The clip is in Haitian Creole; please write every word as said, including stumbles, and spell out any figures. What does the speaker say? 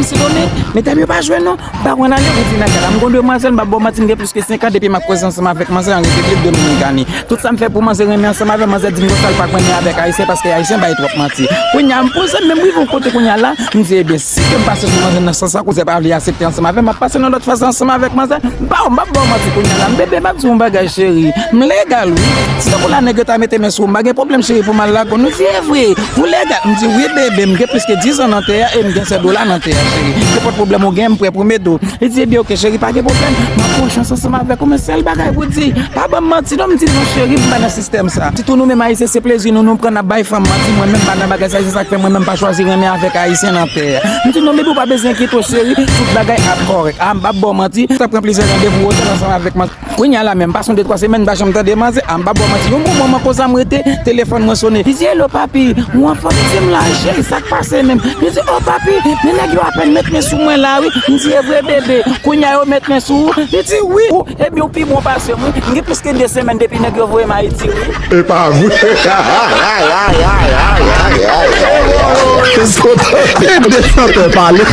Santo Domingue, medam yo pa jwe non. M pa konn ale pou di nan kay la. M gon demwazèl, m pa ba w manti, m gen plis ke senk an depi m ap koze ansanm avèk manzè an Repiblik Dominikani. Tout sa m fè pou manzè renmen ansanm avè m, manzè di m konsa l pa k renmen avèk ayisyen paske ayisyen bay twòp manti. Kounye a m poze m, menm rive yon kote kounye a la, m di, ebyen, si ke m pase sou manzè nan sans sa, kounye a pa vle aksepte ansanm avè m, m ap pase nan lòt faz ansanm avèk manzè. M pa, m pa ba w manti kounye a la. M bebe, m ap di w yon bagay, cheri. M legal, wi. Si tankou la nèg yo ta mete men sou ou, m pa gen pwoblèm, cheri, pou m al lago. Nou di, e vre, ou legal. M di, wi, bebe, m gen plis ke diz an nan tè a e m gen sèl dola nan tè a, cheri. Nenpòt pwoblèm ou gen, m prè pou m ede w. Li di, ebyen, oke, cheri, pa gen pwoblèm. M ap pran chans ansanm avèk ou, men sèl bagay pou di, pa ban m manti, non, m di, non, cheri, m pa nan sistèm sa. Sitou nou menm ayisyen, se plezi nou, nou pran, n ap bay fanm manti, mwen menm, m pa nan bagay sa, se sa k fè mwen menm, m pa chwazi renmen avèk ayisyen nan tè a. M di, non, bebe, ou pa bezwen enkyete w, cheri, tout bagay ap kòrèk. A, m p ap ba w manti, m t ap pran plizyè randevou otèl ansanm avèk manzè. Kounye a la menm, pase yon de twa semèn, m pa janm tande manzè. A, m pa ba w manti, yon bon moman konsa m rete, telefòn mwen sonnen. Li di, hello, papi, ou anfòm? M di, m la, cheri, sa k pase menm? Li di, oh, papi, men nèg yo apèn met men sou mwen la, wi. M di, e vre, bebe, kounye a yo met men sou ou? Li di, wi. Ou, ebyen, ou pi bon pase m, wi. M gen plis ke de semèn depi nèg yo voye m Ayiti, wi. E pa vre. Desann pale.